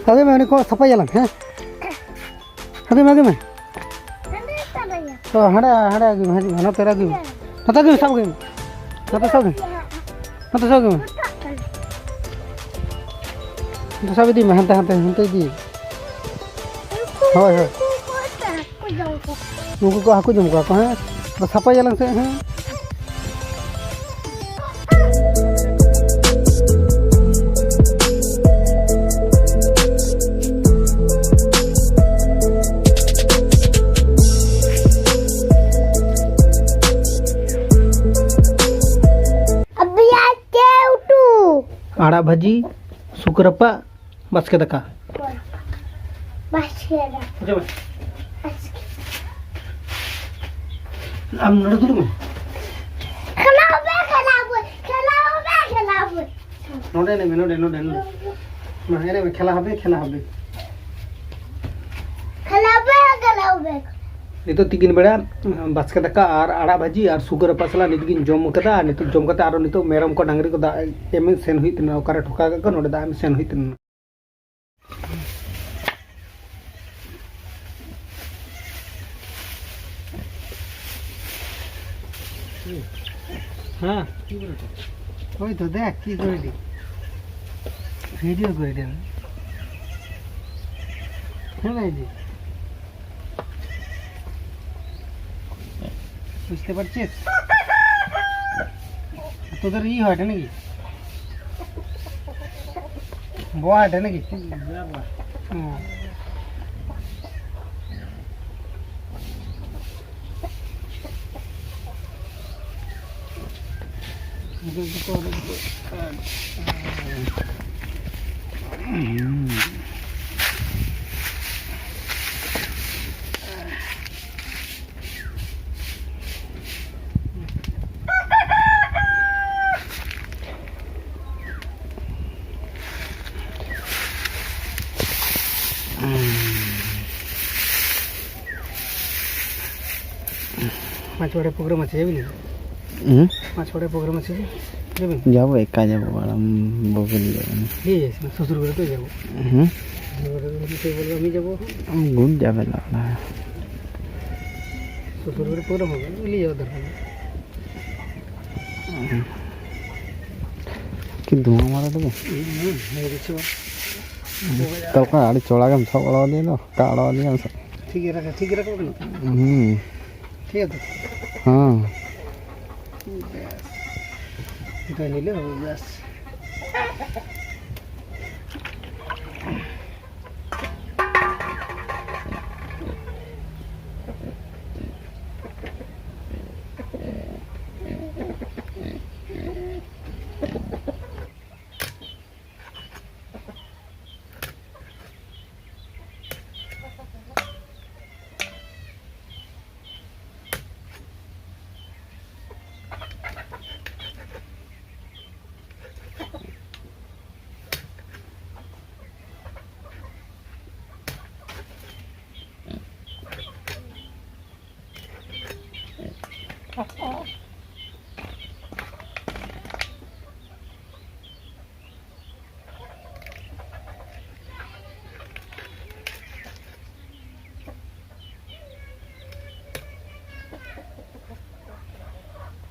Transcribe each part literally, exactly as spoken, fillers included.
ᱟᱹᱜᱩᱭ ᱢᱮ, ᱩᱱᱤ ᱠᱚ ᱥᱟᱯᱷᱟᱭᱟᱞᱟᱝ, ᱦᱮᱸ? ᱟᱹᱜᱩᱭ ᱢᱮ, ᱟᱹᱜᱩᱭ ᱢᱮ᱾ ᱚ, ᱦᱟᱸᱰᱮ, ᱦᱟᱸᱰᱮ ᱟᱹᱜᱩᱭ ᱢᱮ, ᱦᱤᱡᱩᱜ ᱢᱮ, ᱱᱚᱛᱮ ᱨᱮ ᱟᱹᱜᱩᱭ ᱢᱮ᱾ ᱱᱚᱛᱮ ᱟᱹᱜᱩᱭ ᱢᱮ, ᱥᱟᱵ ᱟᱹᱜᱩᱭ ᱢᱮ᱾ ᱱᱚᱛᱮ ᱥᱟᱵ ᱟᱹᱜᱩᱭ ᱢᱮ᱾ ᱱᱚᱛᱮ ᱥᱟᱵ ᱟᱹᱜᱩᱭ ᱢᱮ᱾ ᱱᱚᱛᱮ ᱥᱟᱵ ᱤᱫᱤᱭ ᱢᱮ, ᱦᱟᱱᱛᱮ, ᱦᱟᱱᱛᱮ, ᱦᱟᱱᱛᱮ ᱤᱫᱤᱭ ᱢᱮ᱾ ᱦᱳᱭ, ᱦᱳᱭ᱾ ᱩᱱᱠᱩ ᱠᱚ ᱦᱟᱹᱠᱩ ᱡᱚᱢ ᱠᱚᱣᱟ ᱠᱚ, ᱦᱮᱸ? ᱟᱫᱚ ᱥᱟᱯᱷᱟᱭᱟᱞᱟᱝ ᱥᱮ, ᱦᱮᱸ? ᱟᱵᱤᱭᱟ ᱪᱮ ᱩᱛᱩ? ᱟᱲᱟᱜ ᱵᱷᱟᱹᱡᱤ, ᱥᱩᱠᱟᱹ ᱨᱟᱯᱟᱜ, ᱵᱟᱥᱠᱮ ᱫᱟᱠᱟ᱾ ᱵᱟᱥᱠᱮ ᱫᱟᱠᱟ᱾ ᱡᱚᱢ ᱢᱮ᱾ ᱵᱟᱥᱠᱮ᱾ ᱟᱢ ᱱᱚᱰᱮ ᱫᱩᱲᱩᱵ ᱢᱮ᱾ ᱠᱷᱮᱞᱟᱣ ᱯᱮ, ᱠᱷᱮᱞᱟᱣ ᱯᱮ, ᱠᱷᱮᱞᱟᱣ ᱯᱮ, ᱠᱷᱮᱞᱟᱣ ᱯᱮ᱾ ᱱᱚᱰᱮ ᱮᱱᱮᱡ ᱢᱮ, ᱱᱚᱰᱮ, ᱱᱚᱰᱮ, ᱱᱚᱰᱮ᱾ ᱢᱟ, ᱮᱱᱮᱡ ᱢᱮ, ᱠᱷᱮᱞᱟ ᱦᱟᱵᱮ, ᱠᱷᱮᱞᱟ ᱦᱟᱵᱮ᱾ ᱠᱷᱮᱞᱟᱣ ᱯᱮ, ᱠᱷᱮᱞᱟᱣ ᱯᱮ᱾ ᱱᱤᱛᱚᱜ ᱛᱤᱠᱤᱱ ᱵᱮᱲᱟ ᱵᱟᱥᱠᱮ ᱫᱟᱠᱟ ᱟᱨ ᱟᱲᱟᱜ ᱵᱷᱟᱹᱡᱤ ᱟᱨ ᱥᱩᱜᱟᱹᱨ ᱨᱟᱯᱟᱜ ᱥᱟᱞᱟᱜ ᱱᱤᱛ ᱜᱤᱧ ᱡᱚᱢ ᱠᱟᱫᱟ᱾ ᱟᱨ ᱱᱤᱛᱚᱜ ᱡᱚᱢ ᱠᱟᱛᱮ ᱟᱨᱚ ᱱᱤᱛᱚᱜ ᱢᱮᱨᱚᱢ ᱠᱚ ᱰᱟᱝᱨᱤ ᱠᱚ ᱫᱟᱜ ᱮᱢ ᱥᱮᱱ ᱦᱩᱭᱩᱜ ᱛᱤᱧᱟᱹ, ᱚᱠᱟᱨᱮ ᱴᱷᱚᱠᱟ ᱠᱟᱜ ᱠᱚ ᱱᱚᱰᱮ ᱫᱟᱜ ᱮᱢ ᱥᱮᱱ ᱦᱩᱭᱩᱜ ᱛᱤᱧᱟᱹ᱾ হ্যাঁ, ওই তো দেখ কি করে দি, ভিডিও করে দেন। হ্যাঁ ভাই জি, বুঝতে পারছিস? তোদের ই হয় এটা নাকি? বোয়া এটা নাকি? হুম। ᱯᱟᱸᱪ ᱵᱟᱲᱮ ᱯᱨᱳᱜᱨᱟᱢ ᱟᱪᱪᱷᱟ ᱡᱟᱵᱤᱱ? ᱦᱩᱸ᱾ পাঁচ ছটা প্রোগ্রাম আছে যে, যাবেন? যাবো, একা যাবো, আর আমি বউকে নিয়ে যাবো না। ঠিক আছে, শ্বশুর ঘরে তো যাবো। হুম। শ্বশুর ঘরে তো সেই বলবো, আমি যাবো। আমি ঘুম যাবে না, না। শ্বশুর ঘরে প্রোগ্রাম হবে, নিয়ে যাওয়ার দরকার নেই। কি ধোঁয়া মারা দেবো? হুম, হুম, হয়ে গেছে বা। ᱛᱚᱠᱟ ᱟᱹᱰᱤ ᱪᱚᱲᱟ ᱜᱮᱢ ᱥᱟᱵ ᱟᱲᱟᱣ ᱞᱮᱭᱟ ᱫᱚ, ᱠᱟ ᱟᱲᱟᱣ ᱞᱮᱭᱟ ᱥᱮ? ᱴᱷᱤᱠ ᱜᱮ ᱨᱟᱠᱷᱟ, ᱴᱷᱤᱠ ᱜᱮ ᱨᱟᱠᱷᱟ ᱠᱟᱱᱟ᱾ ᱦᱩᱸ᱾ ᱴᱷᱤᱠ ᱜᱮᱭᱟ ᱛᱚ? ᱦᱮᱸ᱾ ᱵᱮᱥ᱾ ᱚᱱᱠᱟ ᱦᱤᱞᱟᱹᱣ, ᱵᱮᱥ᱾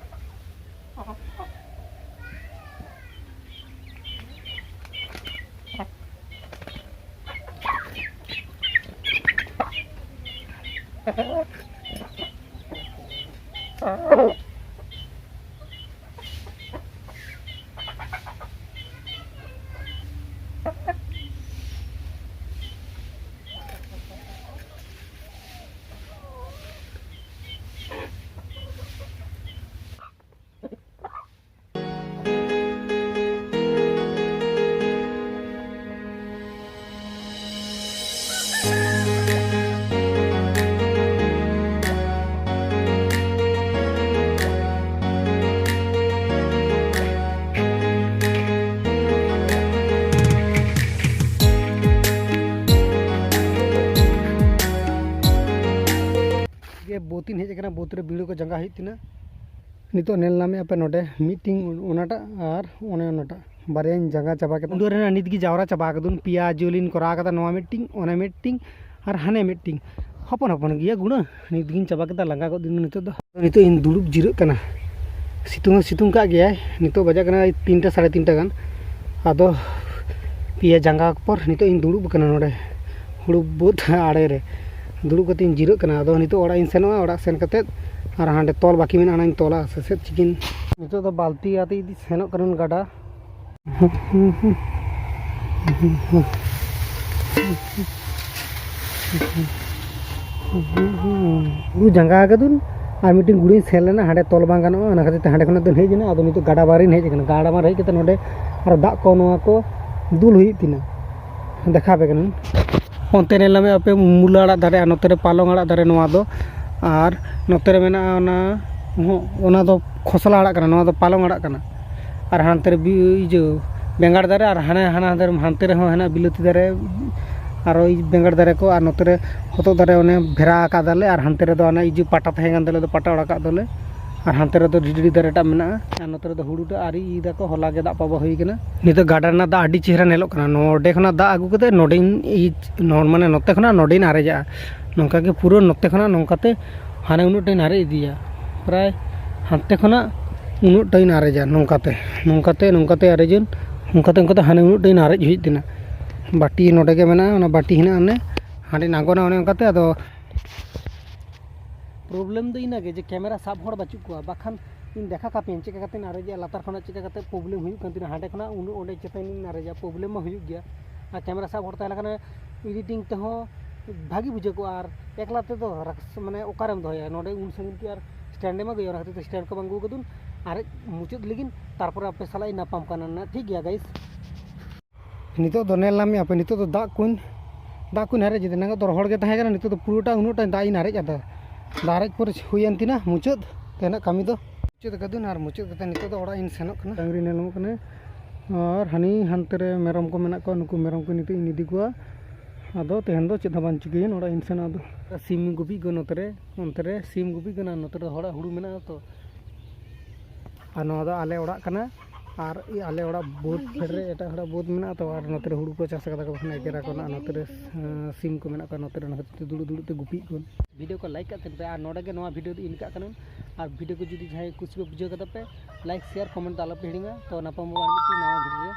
ᱜᱮ ᱵᱟᱹᱫᱽ ᱤᱧ ᱦᱮᱡ ᱟᱠᱟᱱᱟ, ᱵᱟᱹᱫᱽ ᱨᱮ ᱵᱤᱲᱤ ᱠᱚ ᱡᱟᱸᱜᱟ ᱦᱩᱭᱩᱜ ᱛᱤᱧᱟᱹ᱾ ᱱᱤᱛᱚᱜ ᱧᱮᱞ ᱧᱟᱢᱮᱫ ᱟᱯᱮ ᱱᱚᱰᱮ ᱢᱤᱫᱴᱤᱝ ᱚᱱᱟᱴᱟᱜ ᱟᱨ ᱚᱱᱮ ᱚᱱᱟᱴᱟᱜ ᱵᱟᱨᱭᱟᱧ ᱡᱟᱸᱜᱟ ᱪᱟᱵᱟ ᱠᱮᱫᱟ᱾ ᱩᱰᱟᱹ ᱨᱮᱱᱟᱜ ᱱᱤᱛ ᱜᱮ ᱡᱟᱣᱨᱟ ᱪᱟᱵᱟ ᱠᱟᱫᱩᱱ, ᱯᱮᱭᱟ ᱡᱳᱞᱤᱧ ᱠᱚᱨᱟᱣ ᱠᱟᱫᱟ, ᱱᱚᱣᱟ ᱢᱤᱫᱴᱤᱝ, ᱚᱱᱮ ᱢᱤᱫᱴᱤᱝ ᱟᱨ ᱦᱟᱱᱮ ᱢᱤᱫᱴᱤᱝ᱾ ᱦᱚᱯᱚᱱ ᱦᱚᱯᱚᱱ ᱜᱮᱭᱟ ᱜᱩᱲᱟᱹ, ᱱᱤᱛ ᱜᱤᱧ ᱪᱟᱵᱟ ᱠᱮᱫᱟ, ᱞᱟᱸᱜᱟ ᱜᱚᱫ ᱫᱤᱱ ᱱᱤᱛᱚᱜ ᱫᱚ᱾ ᱱᱤᱛᱚᱜ ᱤᱧ ᱫᱩᱲᱩᱵ ᱡᱤᱨᱟᱹᱜ ᱠᱟᱱᱟ᱾ ᱥᱤᱛᱩᱝ ᱦᱚᱸ ᱥᱤᱛᱩᱝ ᱠᱟᱜ ᱜᱮᱭᱟᱭ, ᱱᱤᱛᱚᱜ ᱵᱟᱡᱟᱜ ᱠᱟᱱᱟ ᱛᱤᱱᱴᱟ ᱥᱟᱲᱮ ᱛᱤᱱᱴᱟ ᱜᱟᱱ᱾ ᱟᱫᱚ ᱯᱮᱭᱟ ᱡᱟᱸᱜᱟ ᱯᱚᱨ ᱱᱤᱛᱚᱜ ᱤᱧ ᱫᱩᱲᱩᱵ ᱠᱟᱱᱟ ᱱᱚᱰᱮ ᱦᱩᱲᱩ ᱵᱟᱹᱫᱽ ᱟᱲᱮ ᱨᱮ᱾ ᱫᱩᱲᱩᱵ ᱠᱟᱛᱮ ᱤᱧ ᱡᱤᱨᱟᱹᱜ ᱠᱟᱱᱟ᱾ ᱟᱫᱚ ᱱᱤᱛᱚᱜ ᱚᱲᱟᱜ ᱤᱧ ᱥᱮᱱᱚᱜᱼᱟ, ᱚᱲᱟᱜ ᱥᱮᱱ ᱠᱟᱛᱮ ᱟᱨ ᱦᱟᱸᱰᱮ ᱛᱚᱞ ᱵᱟᱹᱠᱤ ᱢᱮᱱᱟᱜᱼᱟ, ᱚᱱᱟᱧ ᱛᱚᱞᱟ ᱥᱮ ᱪᱮᱫ ᱪᱤᱠᱤᱱ᱾ ᱱᱤᱛᱚᱜ ᱫᱚ ᱵᱟᱹᱞᱛᱤ ᱟᱛᱮ ᱤᱫᱤ ᱥᱮᱱᱚᱜ ᱠᱟᱹᱱᱟᱹᱧ ᱜᱟᱰᱟ᱾ ᱦᱩᱲᱩ ᱡᱟᱸᱜᱟ ᱟᱠᱟᱫᱩᱱ ᱟᱨ ᱢᱤᱫᱴᱮᱱ ᱜᱩᱲᱤᱧ ᱥᱮᱱ ᱞᱮᱱᱟ, ᱦᱟᱸᱰᱮ ᱛᱚᱞ ᱵᱟᱝ ᱜᱟᱱᱚᱜᱼᱟ, ᱚᱱᱟ ᱠᱷᱟᱹᱛᱤᱨ ᱛᱮ ᱦᱟᱸᱰᱮ ᱠᱷᱚᱱᱟᱜ ᱫᱚᱧ ᱦᱮᱡ ᱮᱱᱟ᱾ ᱟᱫᱚ ᱱᱤᱛᱚᱜ ᱜᱟᱰᱟ ᱵᱟᱨᱤᱧ ᱦᱮᱡ ᱟᱠᱟᱱᱟ, ᱜᱟᱰᱟ ᱵᱟᱨ ᱦᱮᱡ ᱠᱟᱛᱮ ᱱᱚᱰᱮ ᱟᱨ ᱫᱟᱜ ᱠᱚ ᱱᱚᱣᱟ ᱠᱚ ᱫᱩᱞ ᱦᱩᱭᱩᱜ ᱛᱤᱧᱟᱹ, ᱫᱮᱠᱷᱟᱣ ᱟᱯᱮ ᱠᱟᱹᱱᱟᱹᱧ᱾ ᱚᱱᱛᱮ ᱧᱮᱞ ᱧᱟᱢᱮᱫ ᱟᱯᱮ ᱢᱩᱞᱟᱹ ᱟᱲᱟᱜ ᱫᱟᱨᱮ, ᱟᱨ ᱱᱚᱛᱮ ᱨᱮ ᱯᱟᱞᱚᱝ ᱟᱲᱟᱜ ᱫᱟᱨᱮ ᱱᱚᱣᱟ ᱫᱚ, ᱟᱨ ᱱᱚᱛᱮ ᱨᱮ ᱢᱮᱱᱟᱜᱼᱟ ᱚᱱᱟ, ᱦᱚᱸ, ᱚᱱᱟ ᱫᱚ ᱠᱷᱚᱥᱞᱟ ᱟᱲᱟᱜ ᱠᱟᱱᱟ, ᱱᱚᱣᱟ ᱫᱚ ᱯᱟᱞᱚᱝ ᱟᱲᱟᱜ ᱠᱟᱱᱟ᱾ ᱟᱨ ᱦᱟᱱᱛᱮ ᱨᱮ ᱵᱤ-, ᱤᱭᱟᱹ, ᱵᱮᱸᱜᱟᱲ ᱫᱟᱨᱮ, ᱟᱨ ᱦᱟᱱᱮ, ᱦᱟᱱᱟ ᱫᱟᱨᱮ, ᱦᱟᱱᱛᱮ ᱨᱮᱦᱚᱸ ᱦᱮᱱᱟᱜ ᱵᱤᱞᱟᱹᱛᱤ ᱫᱟᱨᱮ, ᱟᱨᱚ ᱵᱮᱸᱜᱟᱲ ᱫᱟᱨᱮ ᱠᱚ, ᱟᱨ ᱱᱚᱛᱮ ᱨᱮ ᱦᱚᱛᱚᱫ ᱫᱟᱨᱮ ᱚᱱᱮ ᱵᱷᱮᱨᱟ ᱟᱠᱟᱫᱟᱞᱮ, ᱟᱨ ᱦᱟᱱᱛᱮ ᱨᱮᱫᱚ ᱚᱱᱟ ᱤᱭᱟᱹ ᱯᱟᱴᱟ ᱛᱟᱦᱮᱸ ᱠᱟᱱ ᱛᱟᱞᱮ, ᱟᱫᱚ ᱯᱟᱴᱟ ᱚᱲᱟᱜ ᱠᱟᱜ ᱫᱚᱞᱮ, ᱟᱨ ᱦᱟᱱᱛᱮ ᱨᱮᱫᱚ ᱰᱤᱰᱤ ᱫᱟᱨᱮ ᱴᱟᱜ ᱢᱮᱱᱟᱜᱼᱟ, ᱟᱨ ᱱᱚᱛᱮ ᱨᱮᱫᱚ ᱦᱩᱲᱩ ᱴᱟᱜ ᱟᱹᱣᱨᱤ ᱤᱨ ᱫᱟᱠᱚ, ᱦᱚᱞᱟ ᱜᱮ ᱫᱟᱜ ᱯᱟᱵᱟ ᱦᱩᱭ ᱠᱟᱱᱟ᱾ ᱱᱤᱛᱚᱜ ᱜᱟᱰᱟ ᱨᱮᱱᱟᱜ ᱫᱟᱜ ᱟᱹᱰᱤ ᱪᱮᱦᱨᱟ ᱧᱮᱞᱚᱜ ᱠᱟᱱᱟ, ᱱᱚᱰᱮ ᱠᱷᱚᱱᱟᱜ ᱫᱟᱜ ᱟᱹᱜᱩ ᱠᱟᱛᱮ ᱱᱚᱰᱮᱧ ᱤᱡ-, ᱱᱚ-, ᱢᱟᱱᱮ ᱱᱚᱛᱮ ᱠᱷᱚᱱᱟᱜ ᱱᱚᱰᱮᱧ ᱟᱨᱮᱡᱟᱜᱼᱟ, ᱱᱚᱝᱠᱟ ᱜᱮ ᱯᱩᱨᱟᱹ ᱱᱚᱛᱮ ᱠᱷᱚᱱᱟᱜ ᱱᱚᱝᱠᱟᱛᱮ ᱦᱟᱱᱮ ᱩᱱᱟᱹᱜ ᱴᱟᱧ ᱟᱨᱮᱡ ᱤᱫᱤᱭᱟ, ᱯᱨᱟᱭ ᱦᱟᱱᱛᱮ ᱠᱷᱚᱱᱟᱜ ᱩᱱᱟᱹᱜ ᱴᱟᱧ ᱟᱨᱮᱡᱟ, ᱱᱚᱝᱠᱟᱛᱮ, ᱱᱚᱝᱠᱟᱛᱮ, ᱱᱚᱝᱠᱟᱛᱮ ᱟᱨᱮᱡᱟᱹᱧ, ᱱᱚᱝᱠᱟᱛᱮ, ᱱᱚᱝᱠᱟᱛᱮ ᱦᱟᱱᱮ ᱩᱱᱟᱹᱜ ᱴᱟᱧ ᱟᱨᱮᱡ ᱦᱩᱭᱩᱜ ᱛᱤᱧᱟᱹ᱾ ᱵᱟᱹᱴᱤ ᱱᱚᱰᱮ ᱜᱮ ᱢᱮᱱᱟᱜᱼᱟ, ᱚᱱᱟ ᱵᱟᱹᱴᱤ ᱦᱮᱱᱟᱜᱼᱟ, ᱚᱱᱮ ᱦᱟᱸᱰᱮᱧ ᱟᱬᱜᱚᱱᱟ, ᱚᱱᱮ ᱚᱱᱠᱟᱛᱮ᱾ ᱟᱫᱚ ᱯᱨᱚᱵᱞᱮᱢ ᱫᱚ ᱤᱱᱟᱹᱜᱮ ᱡᱮ ᱠᱮᱢᱮᱨᱟ ᱥᱟᱵ ᱦᱚᱲ ᱵᱟᱹᱪᱩᱜ ᱠᱚᱣᱟ, ᱵᱟᱠᱷᱟᱱ ᱤᱧ ᱫᱮᱠᱷᱟ ᱠᱟᱯᱮᱭᱟᱹᱧ ᱪᱮᱫ ᱞᱮᱠᱟ ᱠᱟᱛᱮᱧ ᱟᱨᱮᱡᱮᱜᱼᱟ, ᱞᱟᱛᱟᱨ ᱠᱷᱚᱱᱟᱜ ᱪᱮᱫ ᱞᱮᱠᱟ ᱠᱟᱛᱮ ᱯᱨᱚᱵᱞᱮᱢ ᱦᱩᱭᱩᱜ ᱠᱟᱱ ᱛᱤᱧᱟᱹ, ᱦᱟᱸᱰᱮ ᱠᱷᱚᱱᱟᱜ ᱩᱱᱟᱹᱜ ᱚᱸᱰᱮ ᱪᱮᱛᱟᱱᱤᱧ ᱟᱨᱮᱡᱟ, ᱯᱨᱚᱵᱞᱮᱢ ᱢᱟ ᱦᱩᱭᱩᱜ ᱜᱮᱭᱟ᱾ ᱟᱨ ᱠᱮᱢᱮᱨᱟ ᱥᱟᱵ ᱦᱚᱲ ᱛᱟᱦᱮᱸ ᱞᱮᱱᱠᱷᱟᱱ ᱮᱰᱤᱴᱤᱝ ᱛᱮᱦᱚᱸ ᱵᱷᱟᱹᱜᱤ ᱵᱩᱡᱷᱟᱹᱣ ᱠᱚᱜᱼᱟ, ᱟᱨ ᱮᱠᱞᱟ ᱛᱮᱫᱚ ᱨᱟᱠᱥ-, ᱢᱟᱱᱮ ᱚᱠᱟᱨᱮᱢ ᱫᱚᱦᱚᱭᱟ, ᱱᱚᱰᱮ ᱩᱱ ᱥᱟᱺᱜᱤᱧ ᱠᱤ ᱟᱨ ᱥᱴᱮᱱᱰ ᱮᱢ ᱟᱹᱜᱩᱭᱟ, ᱚᱱᱟ ᱠᱷᱟᱹᱛᱤᱨ ᱛᱮ ᱥᱴᱮᱱᱰ ᱠᱚ ᱵᱟᱝ ᱟᱹᱜᱩ ᱟᱠᱟᱫᱩᱱ, ᱟᱨᱮᱡ ᱢᱩᱪᱟᱹᱫ ᱞᱟᱹᱜᱤᱫ ᱛᱟᱨᱯᱚᱨᱮ ᱟᱯᱮ ᱥᱟᱞᱟᱜ ᱤᱧ ᱧᱟᱯᱟᱢ ᱠᱟᱱᱟ ᱱᱟᱜ, ᱴᱷᱤᱠ ᱜᱮᱭᱟ ᱜᱟᱭᱤᱥ᱾ ᱱᱤᱛᱚᱜ ᱫᱚ ᱧᱮᱞ ᱧᱟᱢᱮᱫ ᱟᱯᱮ, ᱱᱤᱛᱚᱜ ᱫᱚ ᱫᱟᱜ ᱠᱚᱧ, ᱫᱟᱜ ᱠᱚᱧ ᱟᱨᱮᱡ ᱮᱫᱟ᱾ ᱮᱱᱟᱝ ᱫᱚ ᱨᱚᱦᱚᱲ ᱜᱮ ᱛᱟᱦᱮᱸ ᱠᱟᱱᱟ, ᱱᱤᱛᱚᱜ ᱫᱚ ᱯᱩᱨᱟᱹᱴᱟ ᱩᱱᱟᱹᱜ ᱴᱟᱧ ᱫᱟᱜ ᱤᱧ ᱟᱨᱮᱡ ᱟᱫᱟ᱾ ᱫᱟᱜ ᱟᱨᱮᱡ ᱯᱚᱨᱮ ᱦᱩᱭᱮᱱ ᱛᱤᱧᱟ ᱢᱩᱪᱟᱹᱫ ᱛᱮᱱᱟᱜ ᱠᱟᱹᱢᱤ ᱫᱚ᱾ ᱢᱩᱪᱟᱹᱫ ᱟᱠᱟᱫᱟᱹᱧ ᱟᱨ ᱢᱩᱪᱟᱹᱫ ᱠᱟᱛᱮ ᱱᱤᱛᱚᱜ ᱫᱚ ᱚᱲᱟᱜ ᱤᱧ ᱥᱮᱱᱚᱜ ᱠᱟᱱᱟ᱾ ᱰᱟᱝᱨᱤ ᱧᱮᱞ ᱧᱟᱢᱚᱜ ᱠᱟᱱᱟ ᱟᱨ ᱦᱟᱹᱱᱤ ᱦᱟᱱᱛᱮ ᱨᱮ ᱢᱮᱨᱚᱢ ᱠᱚ ᱢᱮᱱᱟᱜ ᱠᱚᱣᱟ, ᱱᱩᱠᱩ ᱢᱮᱨᱚᱢ ᱠᱚ ᱱᱤᱛᱚᱜ ᱤᱧ ᱤᱫᱤ ᱠᱚᱣᱟ᱾ ᱟᱫᱚ ᱛᱮᱦᱮᱧ ᱫᱚ ᱪᱮᱫ ᱦᱚᱸ ᱵᱟᱝ ᱪᱤᱠᱟᱹᱭᱮᱱ, ᱚᱲᱟᱜ ᱤᱧ ᱥᱮᱱᱚᱜ ᱟᱫᱚ᱾ ᱥᱤᱢ ᱜᱩᱯᱤ ᱠᱚ ᱱᱚᱛᱮ ᱨᱮ, ᱚᱱᱛᱮ ᱨᱮ ᱥᱤᱢ ᱜᱩᱯᱤ ᱠᱟᱱᱟ, ᱱᱚᱛᱮ ᱨᱮ ᱦᱚᱲᱟᱜ ᱦᱩᱲᱩ ᱢᱮᱱᱟᱜᱼᱟ ᱛᱚ᱾ ᱟᱨ ᱱᱚᱣᱟ ᱫᱚ ᱟᱞᱮ ᱚᱲᱟᱜ ᱠᱟᱱᱟ᱾ ᱟᱨ ᱟᱞᱮ ᱚᱲᱟᱜ ᱵᱟᱹᱫᱽ ᱯᱷᱮᱰ ᱨᱮ ᱮᱴᱟᱜ ᱦᱚᱲᱟᱜ ᱵᱟᱹᱫᱽ ᱢᱮᱱᱟᱜᱼᱟ, ᱛᱚ ᱟᱨ ᱱᱚᱛᱮ ᱨᱮ ᱦᱩᱲᱩ ᱠᱚ ᱪᱟᱥ ᱟᱠᱟᱫᱟ ᱠᱚ, ᱵᱟᱠᱷᱟᱱ ᱮᱜᱮᱨᱟ ᱠᱚ ᱱᱟᱜ᱾ ᱱᱚᱛᱮ ᱨᱮ ᱥᱤᱢ ᱠᱚ ᱢᱮᱱᱟᱜ ᱠᱚᱣᱟ, ᱱᱚᱛᱮ ᱨᱮ ᱚᱱᱟ ᱠᱷᱟᱹᱛᱤᱨ ᱛᱮ ᱫᱩᱲᱩᱵ ᱫᱩᱲᱩᱵ ᱛᱮ ᱜᱩᱯᱤᱜ ᱠᱚ᱾ ᱵᱷᱤᱰᱤᱭᱳ ᱠᱚ ᱞᱟᱭᱤᱠ ᱠᱟᱜ ᱛᱟᱦᱮᱱ ᱯᱮ᱾ ᱟᱨ ᱱᱚᱰᱮ ᱜᱮ ᱱᱚᱣᱟ ᱵᱷᱤᱰᱤᱭᱳ ᱫᱚ ᱤᱱ ᱠᱟᱜ ᱠᱟᱱᱟ᱾ ᱟᱨ ᱵᱷᱤᱰᱤᱭᱳ ᱠᱚ ᱡᱩᱫᱤ ᱡᱟᱦᱟᱸᱭ ᱠᱩᱥᱤ ᱠᱚ ᱵᱩᱡᱷᱟᱹᱣ ᱠᱟᱫᱟ ᱯᱮ, ᱞᱟᱭᱤᱠ, ᱥᱮᱭᱟᱨ, ᱠᱚᱢᱮᱱᱴ ᱫᱚ ᱟᱞᱚ ᱯᱮ ᱦᱤᱲᱤᱧᱟ᱾ ᱛᱚ ᱧᱟᱯᱟᱢ ᱟᱵᱚᱱ ᱟᱨ ᱢᱤᱫᱴᱤᱡ ᱱᱟᱣᱟ ᱵᱷᱤᱰᱤᱭᱳ ᱨᱮ᱾